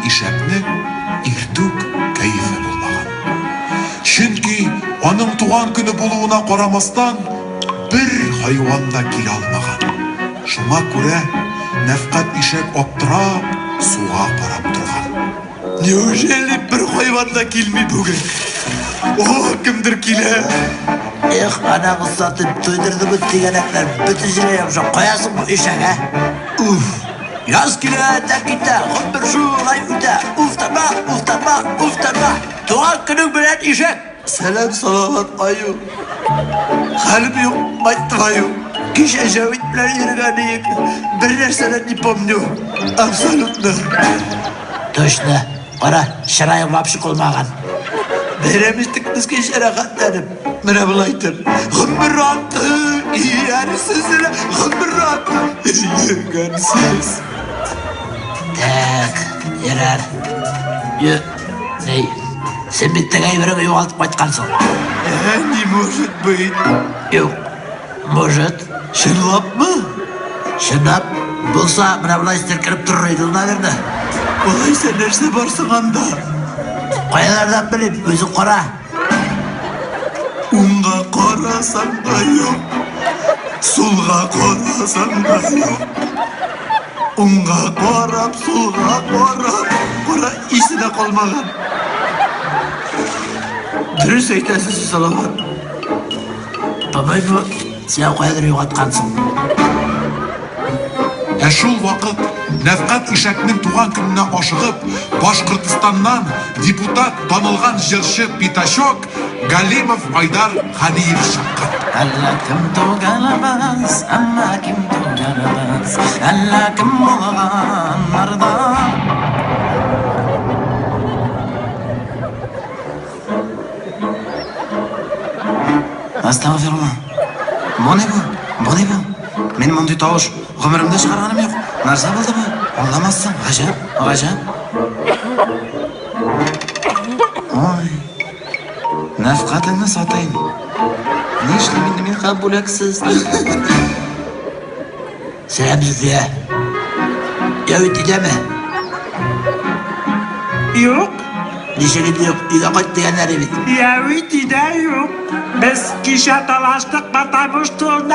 ишәкнең иртүк кәефе булмаган. Чөнки аның туган көне булуына карамастан, бер хайван да килә алмаган. Шуңа күрә Нәфкать ишәк аптырап суга карап торган. Неужели бер хайван да килми бүген? О, кемдер килә! Эх, анаңыз сатып туйдырды бу тигәнәкләр. Бөтен җиргә ябыша. Кая соң бу ишәк, ә? Уф! Яз килә дә китә, гомер шулай үтә. Уф тарма, уф тарма, уф тарма. Туган көнең белән, ишәк! Сәлам, Салават аю. Хәлем юк, мать твою. Кичә Җәвит белән йөргән идек. Бер нәрсә дә не помню. Абсолютно. Точно. Кара, чыраең вообще калмаган. Бәйрәм иттек без кичә рәхәтләнеп. Менә болай итеп. Гомер аты, иярсез, гомер аты, йөгәнсез. Так, ярар. Йө, ни, син бит теге әйбереңне югалтып кайткансың. Ә, не может быть. Юк, может. Чынлапмы? Чынлап, булса, менә болай селкенеп торыр иде ул, наверное. Алайса нәрсә бар соң анда? Каялардан белим, үзең кара. Уңга карасам да юк, сулга карасам да юк. Уңга карап, сулга карап, кара исе дә калмаган. Дөрес әйтәсез, Салават. По-моему, син каядыр югалткансың. Ә шул вакыт Нәфкать Ишәкнең туган көненә ашыгып, Башкортстаннан депутат, танылган җырчы Пятачок Галимов Айдар Ханиев чыккан. Әллә кем туганыбыз, әллә кем туганыбыз, әллә кем булганнарда. Астагфирулла. Бу ни бу? Бу ни бу? Мин мондый тавыш гомеремдә чыгарганым юк. Нәрсә булды бу? Аңламассың. Гаҗәп, гаҗәп. Ой. Нәфкатеңне сатыйм. Нишлим инде мин хәп бүләксез? Сәлам Зөлфия. Яви өйдәме? Юк. Ничек инде юк? Өйгә кайт дигәннәр бит. Яви өйдә юк. Без кичә талаштык, потому что ул.